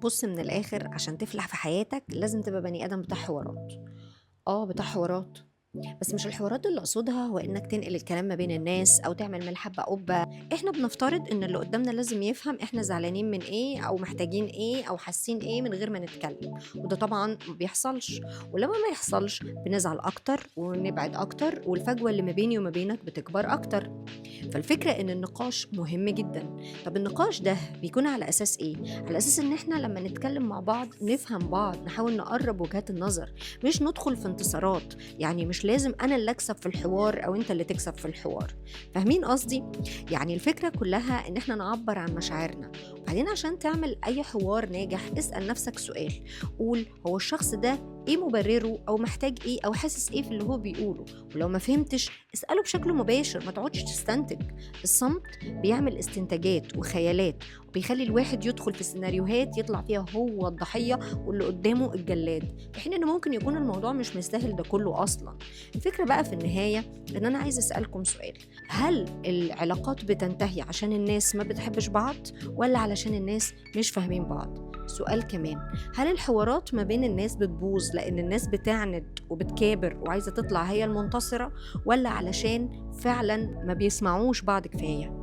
بُص، من الآخر عشان تفلح في حياتك لازم تبقى بني آدم بتاع حوارات. آه، بتاع حوارات، بس مش الحوارات اللي أقصدها هو إنك تنقل الكلام ما بين الناس أو تعمل من الحبة قُبّة. إحنا بنفترض إن اللي قدامنا لازم يفهم إحنا زعلانين من إيه أو محتاجين إيه أو حاسين إيه من غير ما نتكلم، وده طبعًا ما بيحصلش، ولما ما يحصلش بنزعل أكتر ونبعد أكتر، والفجوة اللي ما بيني وما بينك بتكبر أكتر. فالفكرة إن النقاش مهم جدًا. طب النقاش ده بيكون على أساس إيه؟ على أساس إن إحنا لما نتكلم مع بعض نفهم بعض، نحاول نقرب وجهات النظر، مش ندخل في انتصارات. يعني مش لازم أنا اللي أكسب في الحوار أو أنت اللي تكسب في الحوار. فاهمين قصدي؟ يعني الفكرة كلها إن إحنا نعبر عن مشاعرنا. وبعدين عشان تعمل أي حوار ناجح اسأل نفسك سؤال، قول هو الشخص ده إيه مبرره أو محتاج إيه أو حاسس إيه في اللي هو بيقوله، ولو ما فهمتش اسأله بشكل مباشر، ما تقعدش تستنتج. الصمت بيعمل استنتاجات وخيالات، وبيخلي الواحد يدخل في سيناريوهات يطلع فيها هو الضحية واللي قدامه الجلاد، في حين إن ممكن يكون الموضوع مش مستاهل ده كله أصلا. الفكرة بقى في النهاية إن أنا عايزة أسألكم سؤال، هل العلاقات بتنتهي عشان الناس ما بتحبش بعض ولا علشان الناس مش فاهمين بعض؟ سؤال كمان، هل الحوارات ما بين الناس بتبوظ لأن الناس بتعند وبتكابر وعايزة تطلع هي المنتصرة، ولا علشان فعلا ما بيسمعوش بعض كفاية؟